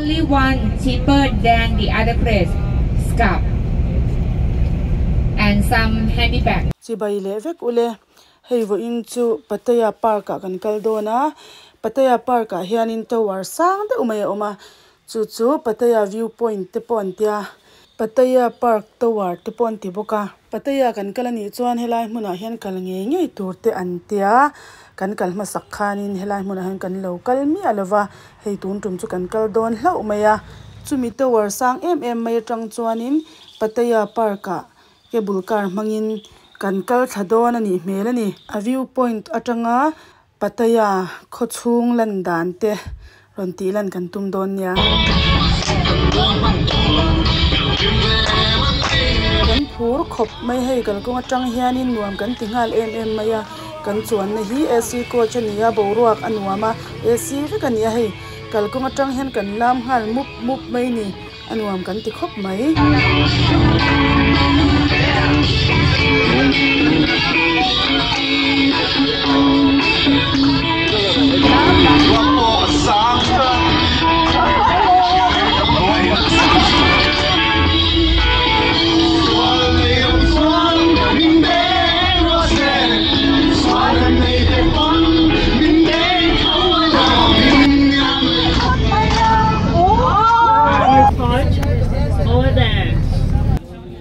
Only one cheaper than the other place, scarf and some handibag. Chibai leh vek ule, hei vawiin chu Pattaya park ah kan kal dawn a, Pattaya park ah hianin tower sang deuh mai a awm a, chu chu Pattaya view point te pawh an tia, Pattaya park tower te pawh an ti bawk a. Pattaya kan kal anih chuan helai hmunah hian kal ngei ngei tur te an tia, kan kal hmasak khanin helai hmunah hian kan lo kal miah lova, hei tun tum chu kan kal dawn hlauh mai a. Chumi tower sang em em mai atang chuanin Pattaya park ah cable car hmangin kan kal thla dawn anih hmel a ni. A view point atanga Pattaya khaw chhung lan dan te rawn tih lan kan tum dawn nia. Kan phur khawp mai hei kalkawng atang hianin nuam kan ti nghal em em mai a, kan chuanna hi AC coach a ni a, boruak a nuam a, AC vek a ni a hei kalkawng atang hian kan lam nghal mup mup mai ni. A nuam kan ti khawp mai.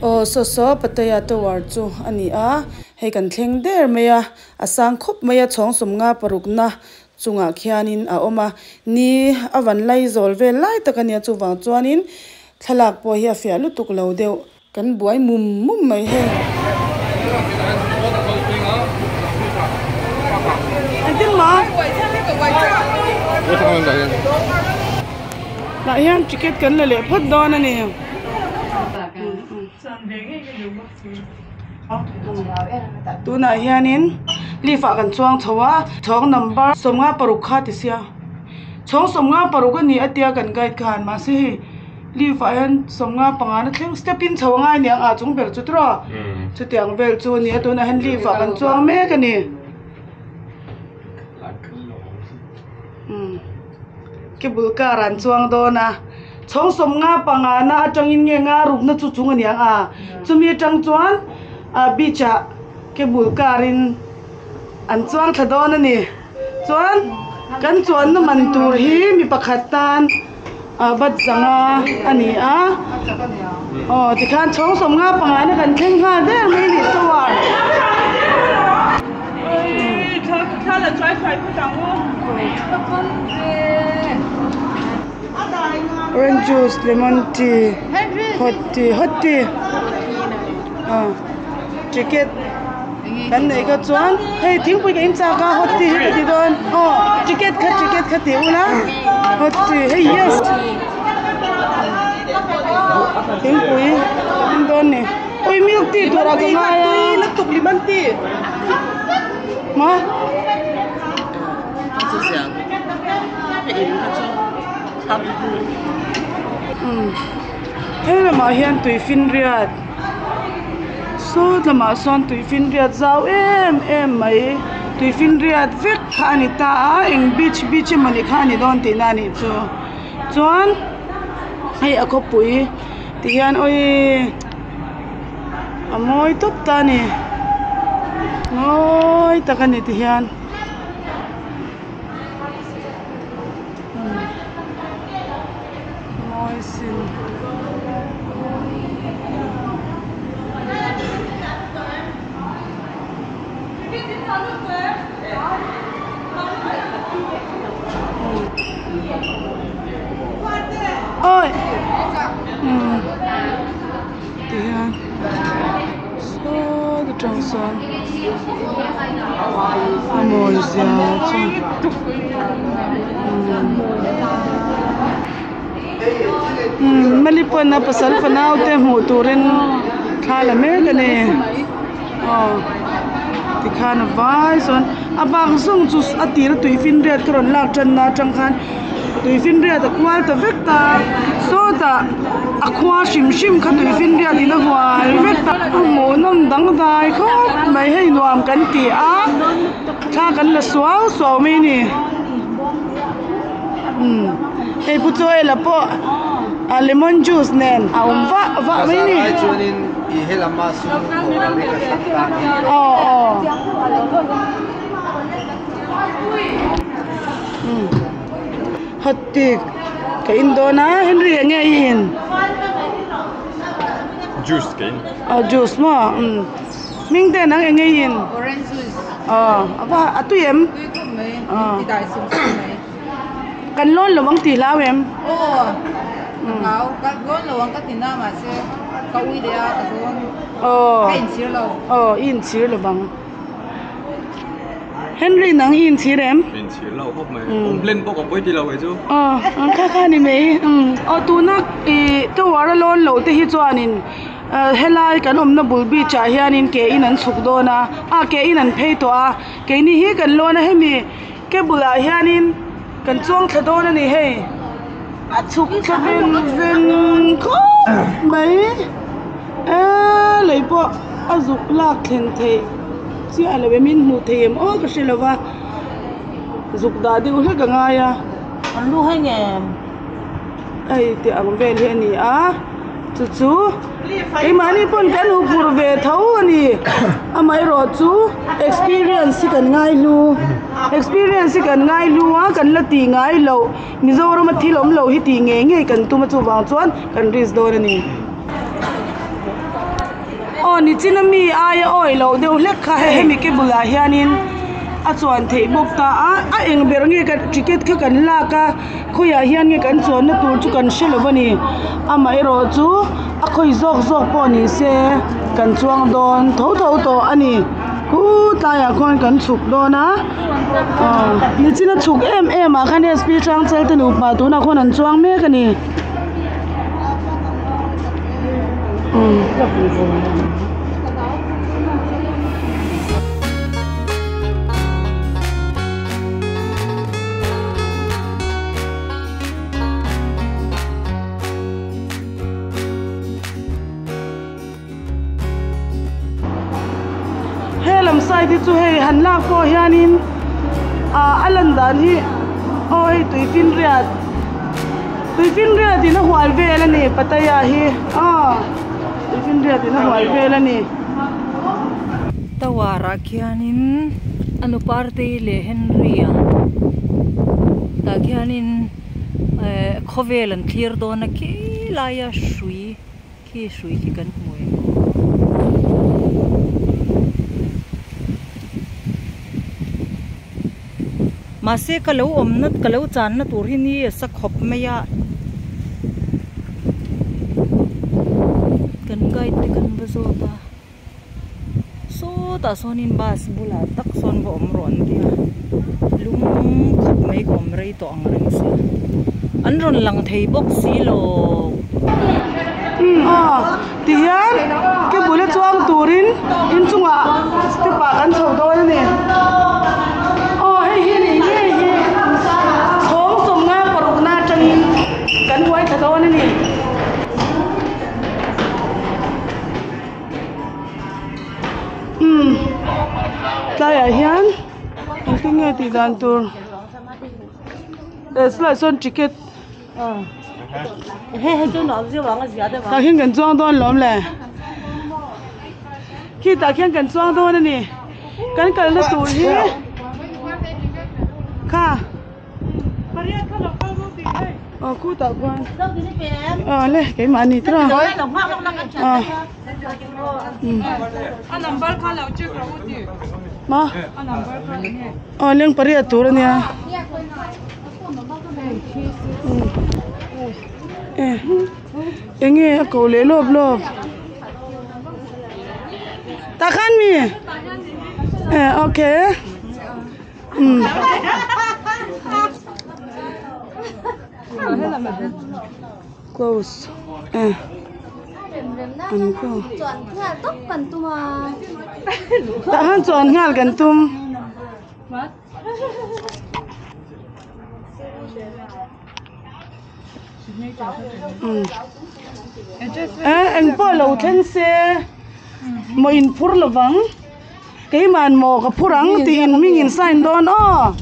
Aw saw saw Pattaya tower chu a ni a, hei kan thleng der mai a, a sang khawp mai a chhawng sawmnga parukna chungah khianin a awm a, ni a van lai zawl vel lai tak a nia chuvang chuanin thlalak pawh hi a fiah lutuk lo deuh. Kan buai mum mum mai hei. Engtin mah? Tah hian ticket kan la leh phawt dawn a ni. Tunah hianin lift ah kan chuang chho a, chhawng number sawmnga paruk kha ti sia. Chhawng sawmnga paruk a ni a tia kan guide khan mahse hei. Leaf ah hian sawmnga panga na thleng step in chho a ngai aniang ah chung ber chu tiraw chutiang vel chu a ni a tunah hian leaf ah kan chuang mek a ni cable car an chuang dawn a chhawng sawmnga panga na atangin nge nga rukna chu chung aniang a chumi atang chuan ah beach ah cable car in an chuang thla dawn a ni chuan kan chuanna man tur hi mi pakhat tan. Ah bat zanga a ni a aw tikhan chhawng sawmnga panga na kan thleng nghal der mai a nih chuan orange juice lemon tea hot tea hot tea ah ticket kan neih kha chuan hei thingpui ka in chak a hot tea hi ka ti dawn aw ticket kha ticket kha ti ula hot tea hei yes thingpui ka in dawn ni ui milk tea turah ka ngai a maw hei lamah hian tui finriat. Saw lamah sawn tui finriat zau em em mai tui finriat vek kha a ni ta a eng beach beach emawni kha a ni dawn tihna a nih chu chuan hei a khawpui ti hian awii a mawi tawp ta a ni mawi tak a ni ti hian. Mawi sin. Oi. Ti hian saw atang sawn a mawi zia chu umm mali pawn a pasal fanau te hmuh turin thla la mek a ni aw tikhan a vai sawn a bak zawng chu a tir a tui finriat ka rawn lak tan na atang khan tui finriat a kual ta vek ta sawtah a khua hrim hrim kha tui finriat in a hual vek ta a hmuhnawm dangdai khawp mai hei nuam kan ti a thla kan la suau suau mai a ni. Umm. Hei Pu Joel-a pawh a lemon juice nen a awm vah vah mai ni. Bazar ai chuanin i helama sum thawh a rik a sak ta ni. Aw aw. Hot tea ka in dawn a Henry eng nge i in? Juice ka in. Aw juice maw umm hming te nang eng nge i in? Orange juice. Aw a va a tui em? Tui khawp mai min ti dai sum sum mai. Kan lawn lo ang tih hlau em? Aw ka hlau ka lawn lo ang ka ti na mahse ka ui leh a ka dawn ka inchhir lo. Aw i inchhir lo vang. Henry nang i inchhir em? Inchhir lo khawp mai. Awm hlen bawk a pawi ti lo kei chu. Aw ang kha kha ni mai. Aw tuna i tower a lawn loh te hi chuanin helai kan awmna bul beach ah hianin ke in an chhuk dawn a, ah ke in an phei tawh a, keini hi kan lawn a hemi cable ah hianin kan chuang thla dawn a ni hei a chhuk thla veng veng khawp mai eee lei pawh a zuk lak thlen theih chiah lo em in hmuh theih em aw ka hre lo va zuk dah deuh hlek a ngai a an lu hai nge em hei tih ang vel hi a ni a chu chu keimahni pawn kan hu phur ve tho a ni amaherawh chu experience hi kan ngai hlu experience hi kan ngai hlu a kan la tih ngai loh Mizoram a thil awm loh hi tih ngei ngei kan tum a chuvang chuan kan risk dawn a ni. Aw nichin a mi aia awi loh deuh hlek kha hei hemi ke bulah hianin a chuan theih bawk ta a a eng ber nge kan ticket kha kan lak a khawiah hian nge kan chuanna tur chu kan hre lo a ni amaherawh chu a khawi zawk zawk pawh ni se kan chuang dawn tho tho tawh a ni khutlaiah khuan kan chhuk dawn a aw nichin a chhuk em em ah khan sp hrangchal te nupa tunah khuan an chuang mek a ni. He lam side hi chu hei han lak pawh hianin ah a lan dan hi aw hei tui finriat tui finriat in a hual vel a ni Pattaya hi aw tui finriat in a hual vel a ni. Tower ah khianin a nu Partei leh Henry a tah khianin eh khawvel an thlir dawn a khi laia hrui. Khi hrui khi kan hmu em aw. Mahse ka lo awmna ka lo channa tur hi ni a sa khawp mai a. Kan guide te kan va zawt a. Sawtah sawnin bus bulah tak sawn va awm rawh an ti a. Lung khawp mai ka awm rei tawh ang reng sia. An rawn lang thei bawk si lo. Aw tihian ke bula chuang turin inchungah step ah kan chho dawn a ni. Aw hei hi ni ngei hi chhawng sawmnga parukna atangin kan huai thla dawn a ni. Umm tlaiah hian engtin nge tih dan tur eh silai sawn ticket tah hian kan chuang dawn lawm le khi tah khian kan chuang dawn a ni kan kalna tur hi kha. Aw khutah khuan aw le keimah ni tawh a maw aw leng pariat tur a nia eng nge a ko leh lawp lawp tah khan mi eh okay. Umm close eh an close tah khan chuan nghal kan tum. Umm eh engpawh lo thleng se maw in phur lovang. Keiman maw ka phur ang tiin hming in sign dawn aw.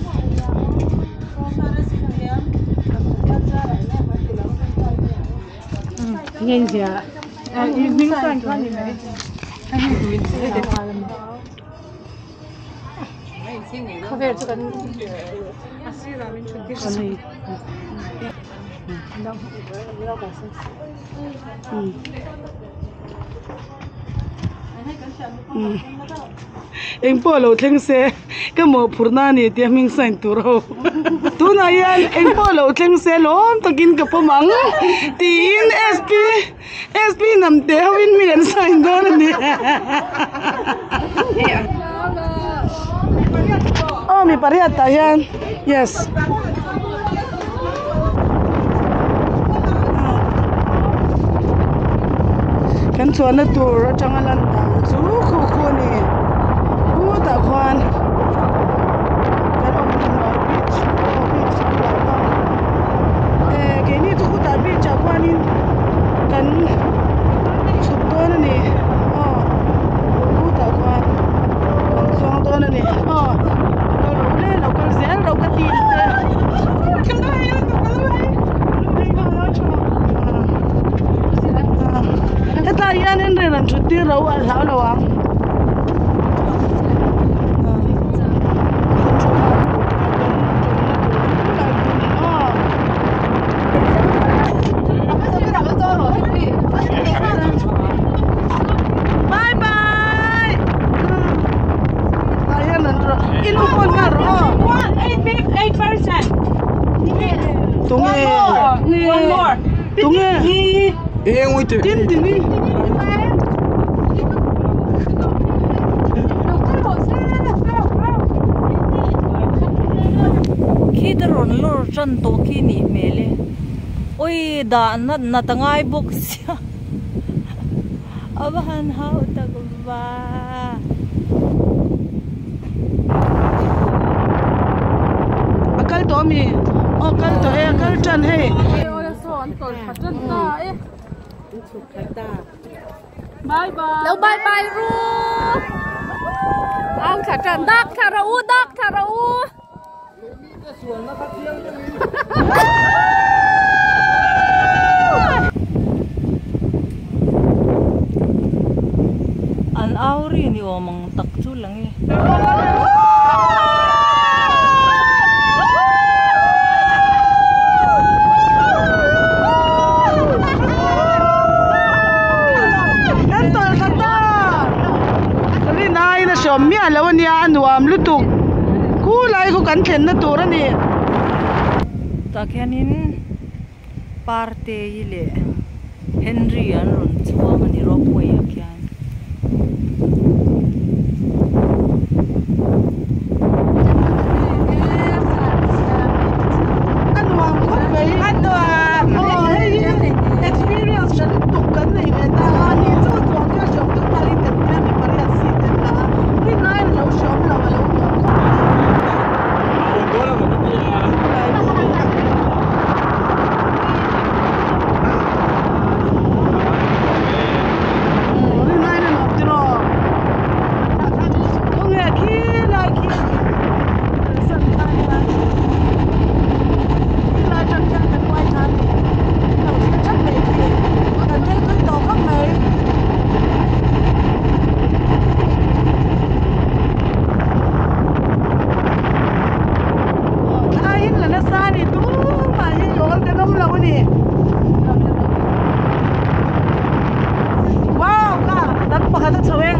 Eng pawh lo thleng se ka mawhphurh na ani tia hming sign tur ho tunah hian eng pawh lo thleng se lawm takin ka pawm ang tiin sp sp hnam te hoin hming an sign dawn a ni aw mi pariat tah hian yes. Kan chuanna tur atanga lan dan chu khu khu a ni khutah khuan kan awm hnuai beach aw beach bulah khuan eh keini chu khutah beach ah khuanin kan chhuk dawn a ni aw khutah khuan kan chuang dawn a ni aw lo kal rawh u le lo kal zel rawh ka team te. Hetlai hianin rin an thut tir lo a hlau lo ang. Bye bye. Tunge tunge tin tini Khi te rawn lawr tan tawh khi nih hmel e oi dah nat nat a ngai bawk sia a va han hau tak va. A kal tawh ami? Aw kal tawh e a kal tan hei. Lo bye bye ru. Ang tha tan dak tha ra u dak tha ra u. An au ri ni awm ang tak chu lang e. Kan tawlh thla ta rin aiin a hrawm miah lo ania a nuam lutuk khulai khu kan thlenna tur a ni. Tah khianin Partei leh Henry an rawn chhuang a ni ropeway ah khian. A nuam khawp mai. A nuam. Aw hei hi experience hran lutuk kan nei ve ta a ni chu chuan kha hriam tak takin kan tia mi pariat si tel la a rin aiin a lo hriam lo a lo nuam khawp mai. Rin aiin a nuam tiraw. Khawnge khi lai khi san lai lai khi lai tang khian kan uai tha a ni lo thlir that mai khi kan phei thui tawh khawp mai. Aw thlaiin la nasa a ni tumah hi awl kan awm lo a ni. Wow kha dang pakhat a chho e.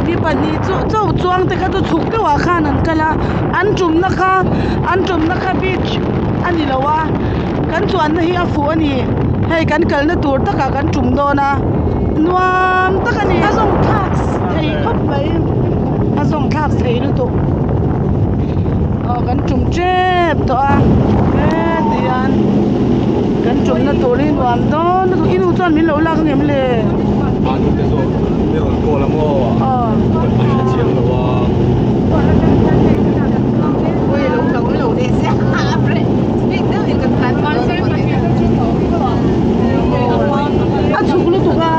Mi pahnih chu cho chuang te kha chu chhuk deuh ah khan an kal a an tumna kha an tumna kha beach a ni lo a kan chuanna hi a fuh a ni hei kan kalna tur takah kan tum dawn a nuam tak a ni a zawng thlak thei khawp mai a zawng thlak thei lutuk aw kan tum tep tawh a heti hian kan tumna tur hi nuam dawn lutuk i nu chuan min lo lak ang em le. A chhuk lutuk a.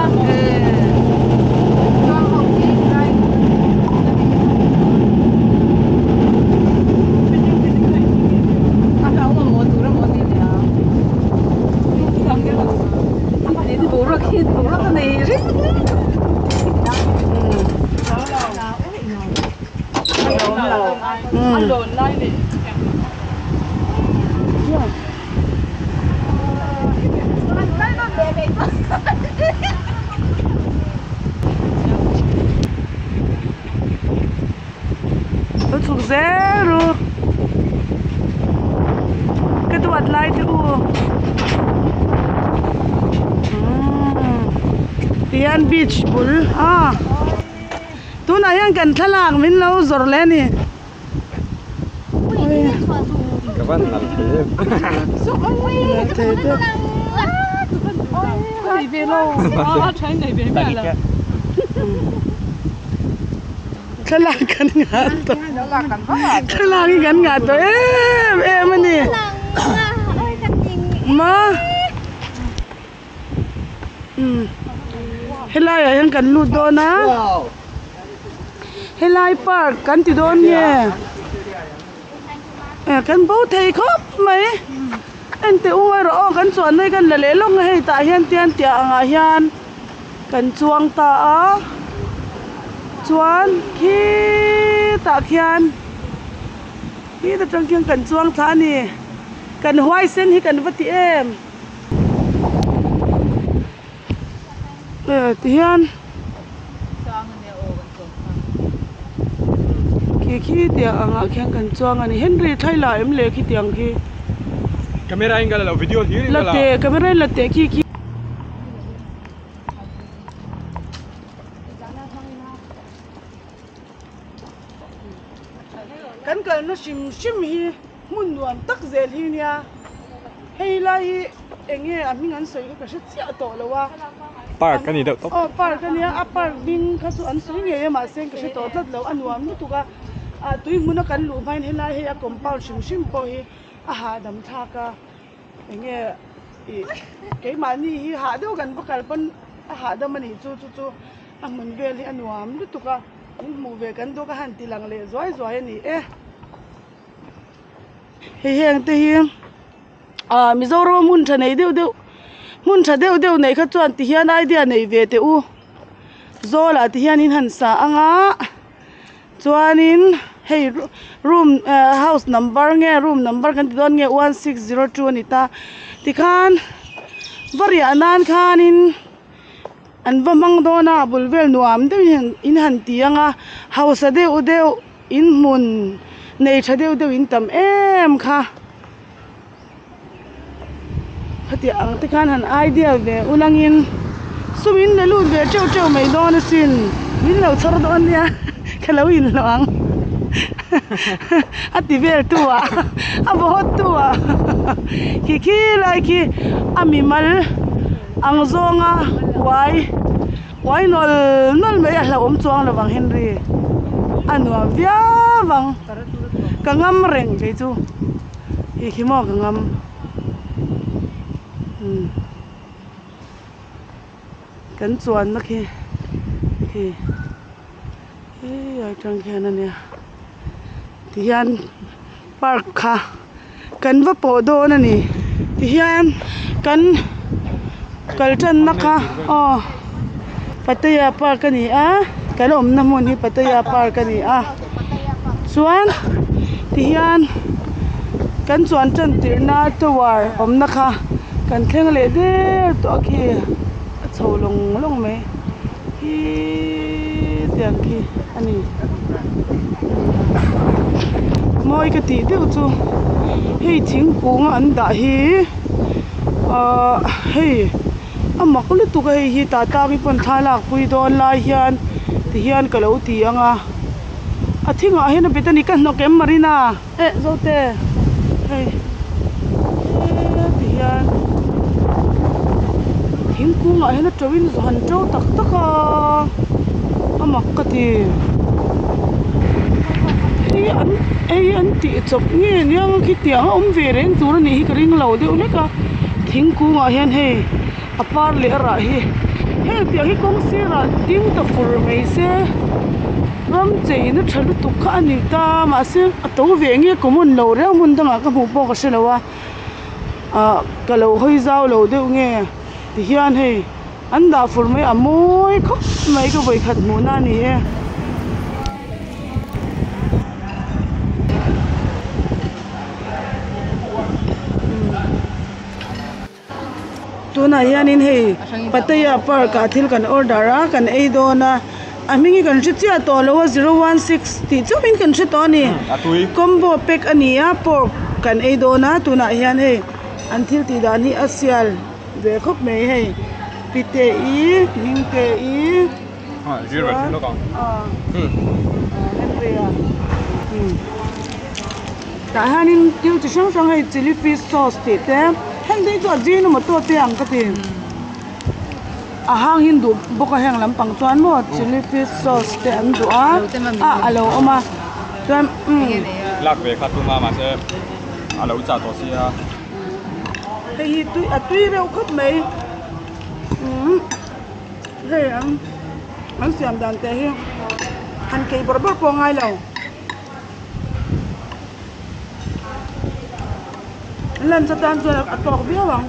Boruak hi boruak a nei reng A lawn lai leh Lo chhuk zel ru ka duat lai te u umm tihian beach bul a tunah hian kan thlalak min lo zawrh leh a ni. Ka van nalh thei em. Nalh thei deuh. Thlalak kan ngah tawh. Thlalak hi kan ngah tawh em em a ni. Ma. Umm helai ah hian kan lut dawn a helai park kan ti dawn nge eh kan bo thei khawp mai enteh u erawh aw kan chuan na hi kan la leh lawk a hei tah hian tian tiah ang ah hian kan chuang ta a chuan khitah khian khita tang khian kan chuang thla a ni kan huaisen hi kan va ti em. Eh tihian khi khi tiang angah khian kan chuang a ni Henry thlai la em le khitiang khi Camera in ka la lo video hlir in ka la la teh camera in la teh khi khi. Kan kalna hrim hrim hi hmun nuam tak zel hi nia hei lai hi eng nge a hming an sawi kha ka hre chiah tawh lo a. Park a ni deuh tawp. Aw park a nia a park hming kha chu an sawi ngei a mahse ka hre tawh tlat lo a nuam lutuk a ah tui hmuna kan luh hmain helai hei a compound hrim hrim pawh hi a hahdam thlak a eng nge ih keimahni hi hah deuh kan va kal pawn a hahdam a nih chu chu chu a hmun vel hi a nuam lutuk a in hmuh ve kan duak a han ti lang leh zuai zuai a ni e hei heng te hi ah Mizoram a hmun tha nei deuh deuh hmun tha deuh deuh nei kha chuan ti hian idea nei ve teh u zawl ah ti hian in han sa ang a chuanin hei room ah house number nge room number kan ti dawn nge 1602 a ni ta tikhan va riah nan khanin. An va hmang dawn a, a bul vel nuam deuh in in han ti ang a, hausa deuh deuh in hmun nei tha deuh deuh in tam em kha. Khatiang ang te khan han idea ve ulangin sum in la lut ve teuh teuh mai dawn asin, min lo chhawr dawn nia ka lo inhlawh ang a ti vel tu ah a vaw hawt tu ah khi khi lai khi a mimal. Ang zawnga uai uai nawl nawl mai a hlauhawm chuang lo vang Henry a nuam viau ang ka ngam reng kei chu hei khi maw ka ngam umm kan chuanna khi hei hei atang khian a nia tihian park kha. Kan va pawh dawn a ni tihian kan kal tanna kha aw Pattaya park a ni a kan awmna hmun hi Pattaya park a ni a chuan tihian kan chuan tan tirhna tower awmna kha kan thleng leh der tawh a khi a chho lawng lawng mai khi tiang khi a ni mawi ka tih deuh chu hei thingkung a an dah hi ahh hei a mak lutuk a hei hi tah tlang pawn thla lak pui dawn lai hian ti hian ka lo ti ang a a thingah hian a bet a ni ka hnawk em Marina eh Zote hei heti hian thingkung ah hian a to in han to tak tak a a mak ka ti hei an hei an tih chawp nge nia khitiang a awm ve reng tur a nih hi ka ring lo deuh hlek a thingkung ah hian hei a par leh a rah hi heng tiang hi kawng sirah ding ta fur mai se ram cheina tha lutuk kha a ni ta mahse a to ve nge common lo reuh hmun dangah ka hmuh pawh ka hre lo a ah ka lo hawi zau lo deuh nge tihian hei. An dah fur mai a mawi khawp mai ka vawikhat hmuhna a ni e. Tunah hianin hei Pattaya park ah thil kan order a kan ei dawn a a hming hi kan hre chiah tawh lo a zero one six tih chauhin kan hre tawh a ni combo pack a ni a pork kan ei dawn a tunah hian hei an thil tih dan hi a sial ve khawp mai hei pite i hmingte i chuan henry a tah hianin thil chi hrang hrang hei chilli fish sauce tih te heng te hi chu a zing emaw tawt te ang ka ti a hang hi an duh bawk a heng lampang chuan maw chilli fish sauce te an duh a a a lo awm a chuan umm lak ve kha tum a mahse a lo chah tawh sia. Hei hi tui a tui reuh khawp mai umm hei an an siam dan te hi han kei bawrh bawrh pawh a ngai lo lunch atan chuan a tawk viau ang.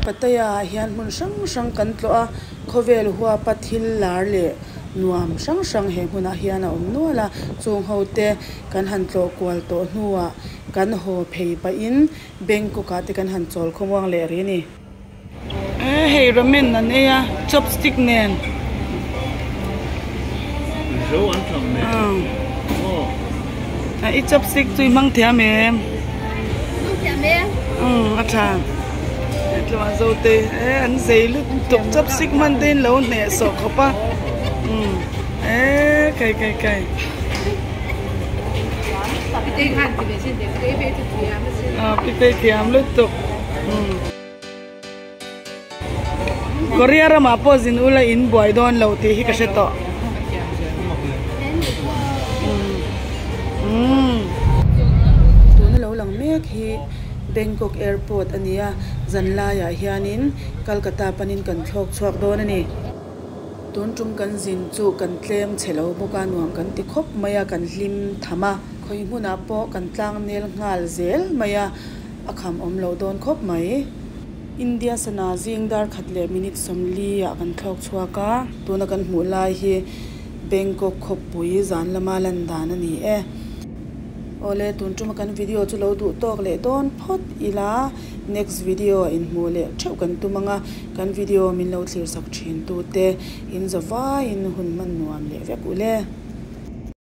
Pattaya ah hian hmun hrang hrang kan tlawh a, khawvel huapa thil lar leh nuam hrang hrang he hmunah hian a awm nual a, chung ho te kan han tlawh kual tawh hnuah kan haw phei pahin Bangkok ah te kan han chawl khawmuang leh rih a ni. Hei ramen an ei a chopstick nen. I chopstick chu i hmang thiam em? Hmang thiam e. Umm a tha. Tlawh zo te e an zei lutuk chopstick hman te in lo hneh sawh khawp a. Umm e kai kai kai. Pitei thiam lutuk. Umm. Korea ramah pawh zin ula in buai dawn lo tih hi ka hre tawh. Tuna lo lang mek hi Bangkok airport a ni a, zanlaiah hianin Kolkata panin kan thlawk chhuak dawn a ni. Tun tum kan zin chu kan tlem chhe lo bawk a, nuam kan ti khawp mai a, kan hlim tham a. Khawi hmunah pawh kan tlang nel nghal zel mai a. A kham awm loh dawn khawp mai. India sana zing dar khat leh minute 40 ah kan thlawk chhuak a. Tuna kan hmuh lai hi Bangkok khawpui zan lama lan dan a ni e. Awle tun tuma kan video chu lo duh tawk leh dawn phawt ila next video ah inhmuh leh theuh kan tum anga kan video min lo thlir sak thin tute in zavaiin hun hman nuam leh vek ule.